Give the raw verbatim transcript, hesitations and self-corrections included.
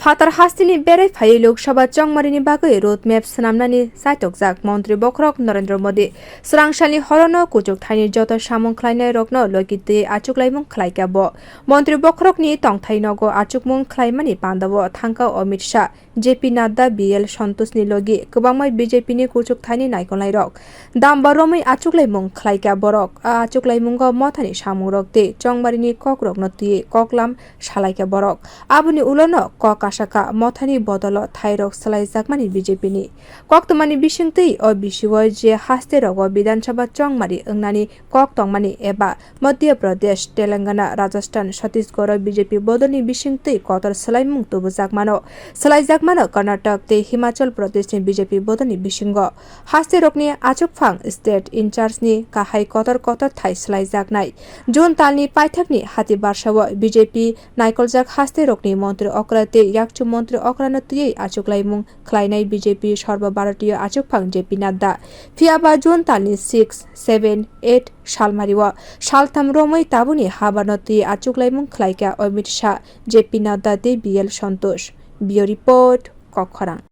Phatar hasteni berai phaiwi Lok Sabha chongmarini bagwi road map swnamnani chaitokjak Montri bokhorok Narendra Modi. Swrangsalni horono kuchuk thaini joto samung khlainairokno logi twi achuklaimung khlaikha bo. Montri bokhorokni tongthai nogo achukmung khlaimani pandao thangkha Amit Shah, J P Nadda, B L Santoshni logi kwbangma B J P ni kuchuk thaini naikolnairok. Damba romwi achuklaimung khlaikha borok. A achuklaimungo mothani samungrok tei chongmarini kokrokno twiwi koklam salaikha borok. Aboni ulono kok kasakha mothani bodolo thairok swlaijakmani B J P ni. Koktwmani bisingtwi o bisio je haste rogo Bidhan Sabha chongmari wngnani kok tongmani eba Madhya Pradesh, Telangana, Rajasthan, Chhattisgarh o B J P bodolni bisingtwi kotor swlaimung tubujakmano. Swlaijakmano Karnataka tei Himachal Pradeshni B J P bodolni bisingo. Haste rokni achukphang state in charge ni kahai kotor kotor thai swlaijaknai. June talni paithakni hati barsao B J P naikoljak haste rokni montri okra tei yakchu montri okrano twiwi achuklaimung khlainai B J P Sarbo Bharatiya achukphang J P Nadda. Phiyaba June talni six, seven, eight salmario saltham romwi tabuni habarno twiwi achuklaimung khlaikha Amit Shah, J P Nadda tei B L Santosh. Bureau Report, Kokkhorang.